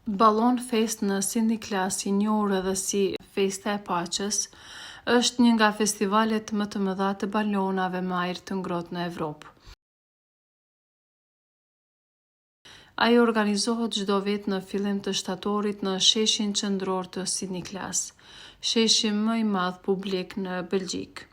Ballonfest në Sint-Niklaas, i njohur edhe si Festa e Paqes, është një nga festivalet më të mëdha të balonave me ajër të ngrohtë në Evropë. Ai organizohet çdo vit në fillim të shtatorit në sheshin qendror të Sint-Niklaas, sheshi më i madh publik në Belgjikë.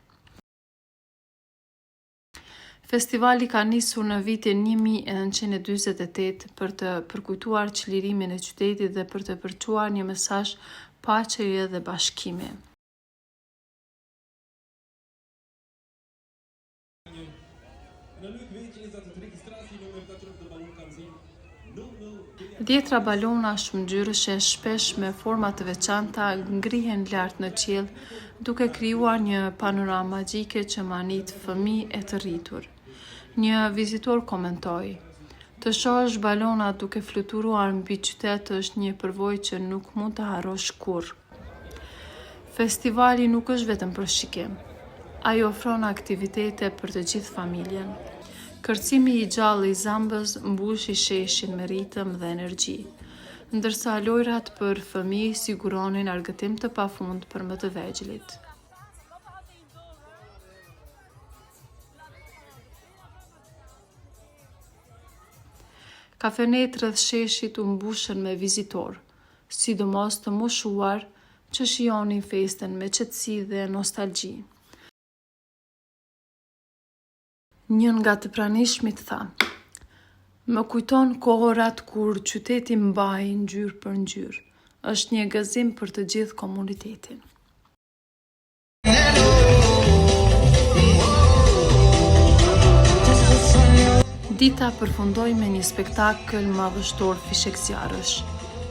Festivali ka nisur në vitin 1948 për të përkujtuar çlirimin e qytetit dhe për të përçuar një mesazh paqeje dhe bashkimi. Dhjetra balona shumëngjyrëshe, shpesh me forma të veçanta, ngrihen lart në qiell, duke krijuar një panoramë magjike që mahnit fëmijë e të rritur. Një vizitor komentoi, Të shohësh balonat duke fluturuar mbi qytet është një përvojë që nuk mund ta harrosh kurrë. Festivali nuk është vetëm për shikim. Ai ofron aktivitete për të gjithë familjen. Kërcimi i gjallë i zambës mbushi sheshin me ritëm dhe energji, ndërsa lojërat për fëmijë siguronin argëtim të pafund për më të vegjlit. Kafenetë rreth sheshit u mbushën me vizitorë, sidomos të moshuar që shijonin festën me qetësi dhe nostalgji. Një nga të pranishmit tha, Më kujton kohërat kur qyteti mbahej ngjyrë për ngjyrë. Është një gëzim për të gjithë komunitetin. Dita përfundoi me një spektakël madhështor fishekzjarrësh,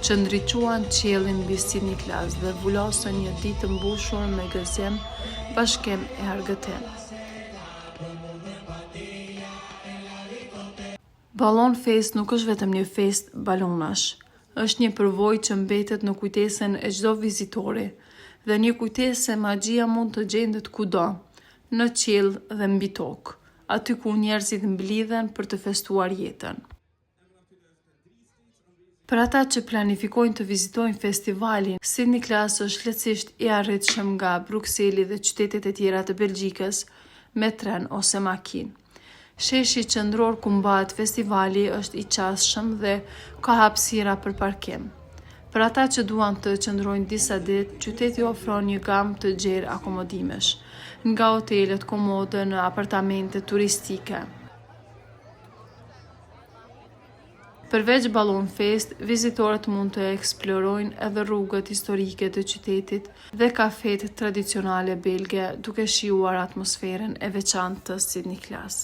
që ndriçuan qiellin mbi Sint-Niklaas dhe vulosën një ditë të mbushur me gëzim, bashkim e argëtim. Ballonfest nuk është vetëm një festë balonash, është një përvojë që mbetet në kujtesën e çdo vizitori dhe një kujtesë se magjia mund të gjendet kudo, në qiell dhe mbi tokë, aty ku njerëzit mblidhen për të festuar jetën. Për ata që planifikojnë të vizitojnë festivalin, Sint-Niklaas është lehtësisht i arritshëm nga Brukseli dhe qytetet e tjera të Belgjikës me tren ose makinë. Sheshi qendror ku mbahet festivali është i qasshëm dhe ka hapësira për parkim. Për ata që duan të qëndrojnë disa ditë, qyteti ofron një gamë të gjerë akomodimesh, nga hotelet komode në apartamente turistike. Përveç Ballonfest, vizitorët mund të eksplorojnë edhe rrugët historike të qytetit dhe kafetë tradicionale belge, duke shijuar atmosferën e veçantë të Sint-Niklaas.